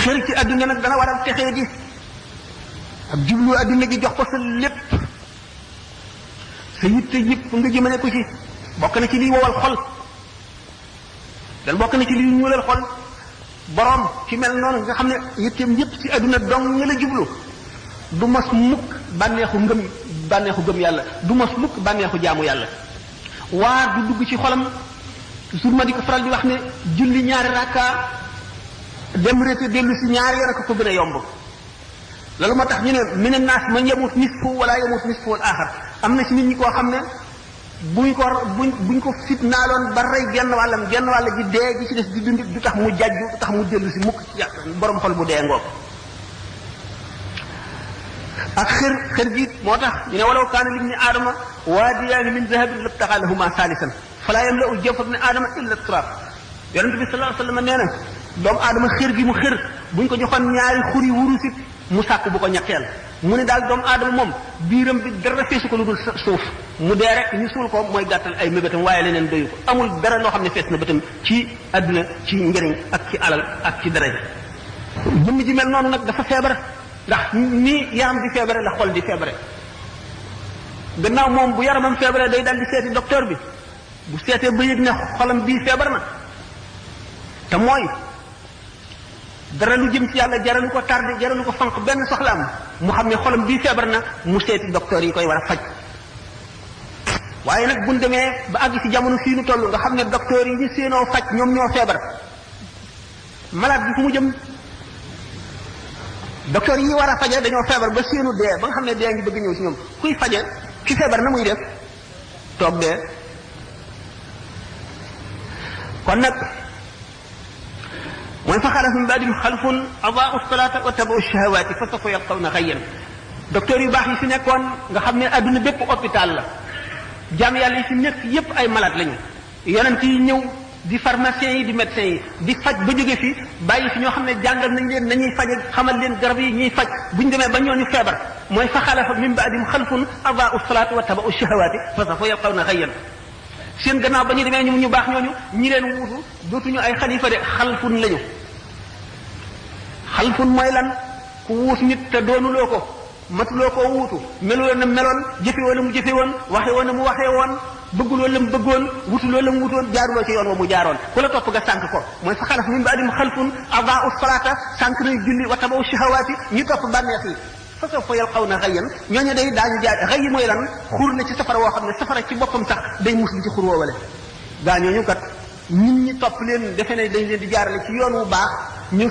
xër ci adduna nag dana waral texee di ak jublu adduna gi jox ko sa lépp sa yitte yëpp nga jëmale ko ci bokk na ci liy wowal xol dan bokk na ci liy ñuulal xol borom ci mel noonu nga xam ne yitteem yëpp ci adduna dong nga la jublu du mos mukk bànneexu gëm yàlla du mos mukk bànneexu jaamu yàlla waar du dugg ci xolam toujours ma di ko faral di wax ne julli ñaari rakka dem rété dellu si ñaari yoon ko gën a yomb loolu moo tax ñu ne mina naas man yamut nisfu wala yamut nisfu al axar am na ci nit ñi koo xam ne buñ ko fitnaaloon ba rey genn wàll gi dee gi ci des di dund du tax mu jajju du tax mu dellu si mukk ci borom xol bu dee ngoog ak xër gi moo tax ñu ne walaw kaana libni aadama waadiyaani min zahabin labtaxa lahuma saalisan falaa yamla'u jawfa ibni aadama illa turab yonent bi sallallahu alayhi wa sallam nee na doomu aadama xër gi mu xër buñ ko joxoon ñaari xuri wurusit mu sàkk bu ko ñetteel mu ne daal doomu aadama moom biiram bi dara feesu ko lu dul suuf mu dee rek ñu suul ko mooy gàttal ay mébétam waaye leneen doyu ko amul dara loo xam ne fees na bëtam ci àdduna ci njëriñ ak ci alal ak ci daraja jëmm ji mel noonu nag dafa feebar ndax ni yaram di feebare la xol di feebare gannaaw moom bu yaramam feebare day dal di seeti docteur bi bu seetee ba yëg ne xolam bii feebar na te mooy dara lu jëm ci yàlla jaralu ko tardé jaralu ko fanq benn soxlaam mu xam ne xolam bii feebar na mu seeti docteur yi koy war a faj waaye nag buñ demee ba àgg ci jamono fii nu toll nga xam ne docteur yi ñu séenoo faj ñoom ñoo feebar malade bi fu mu jëm docteur yi war a faje dañoo feebar ba séenu dee ba nga xam ne dee ngi bëgg ñëw ci ñoom kuy faje ki feebar na muy def toog dee kon nag mooy fa xalafa min baadihim xalfun adaau salaata wa tabaau shahawaati fa sawfa yalqawna xayyan docteur yu baax yi fi nekkoon nga xam ne adduna bépp hôpital la jaam yàlla yi fi nekk yépp ay malade lañu yonent yi ñëw di pharmaciens yi di médecins yi di faj ba jóge fi bàyyi fi ñoo xam ne jàngal nañ leen nañuy faje xamal leen garab yi ñuy faj buñ demee ba ñooñu feebar mooy fa xalafa min baadihim xalfun adaau salaata wa tabaau shahawaati fa sawfa yalqawna xayyan seen gannaaw ba ñu demee ñu baax ñooñu ñi leen wuutu dootuñu ay xalifa de xalfun lañu xalfun mooy lan ku wuus nit te doonuloo ko matuloo koo wuutu meloo na meloon jëfe woon na mu jëfe woon waxe woon na mu waxee woon bëgguloo la mu bëggoon wutuloo la mu wutoon jaaruloo ci yoon wa mu jaaroon ku la topp nga sànk ko mooy fa xalaf min ba'dihim xalfun adaa'u salaata sànk nañ julli wa tabawu shahawaati ñu topp bànneex yi fa sawfa yalqawna xayyan ñooñu day daañu jaar xëy mooy lan xur na ci safara woo xam ne safara ci boppam sax day mus ci xur woowale gaa ñooñu kat nit ñi topp leen defe ne dañ leen di jaarale ci yoon wu baax ñu